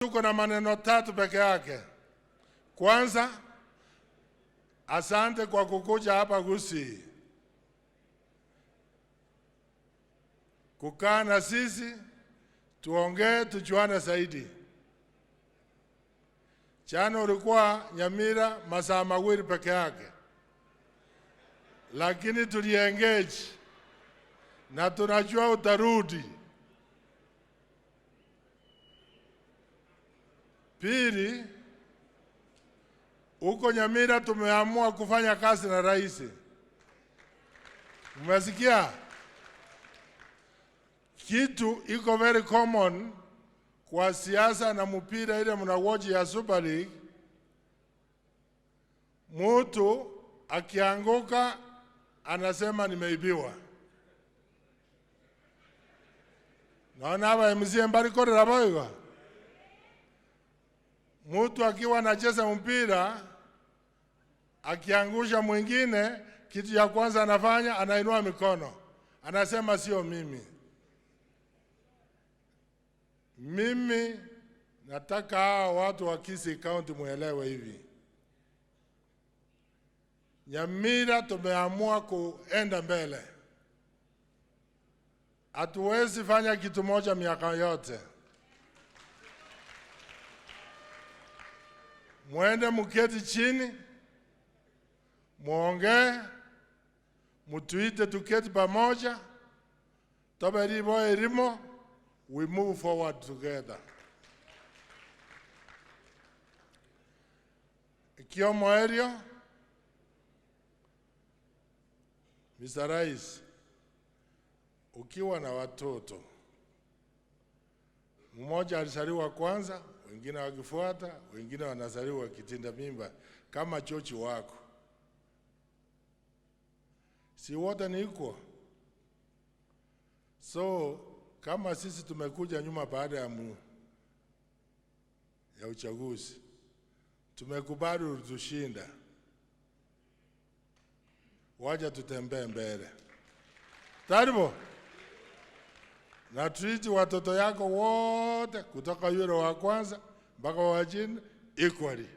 Tuko na maneno tatu peke yake. Kwanza, asante kwa kukuja hapa Gusii, kukaa na sisi tuongee, tujuane zaidi. Jana ulikuwa Nyamira masaa mawili peke yake, lakini tuliengage na tunajua utarudi. Pili, huko Nyamira tumeamua kufanya kazi na rais. Umesikia? Kitu iko very common kwa siasa na mpira ile mnawatch ya Super League, mutu akianguka anasema nimeibiwa. Naona hapa MCA mbali kore raboiga. Mtu akiwa anacheza mpira akiangusha mwingine, kitu ya kwanza anafanya anainua mikono, anasema sio mimi. Mimi nataka hawa watu wa Kisii County muelewe hivi, Nyamira tumeamua kuenda mbele. Hatuwezi fanya kitu moja miaka yote. Mwende muketi chini, muongee, mutuite tuketi pamoja, tobe ribo erimo, we move forward together. Ikiomo erio, Mr. Rais, ukiwa na watoto mmoja alizaliwa kwanza, wengine wakifuata, wengine wanazaliwa kitinda mimba kama chochi wako, si wote ni equal? So kama sisi tumekuja nyuma baada ya ya uchaguzi, tumekubali ulitushinda, waja tutembee mbele. Taribo na treat watoto yako wote kutoka yule wa kwanza mpaka wa chini equally.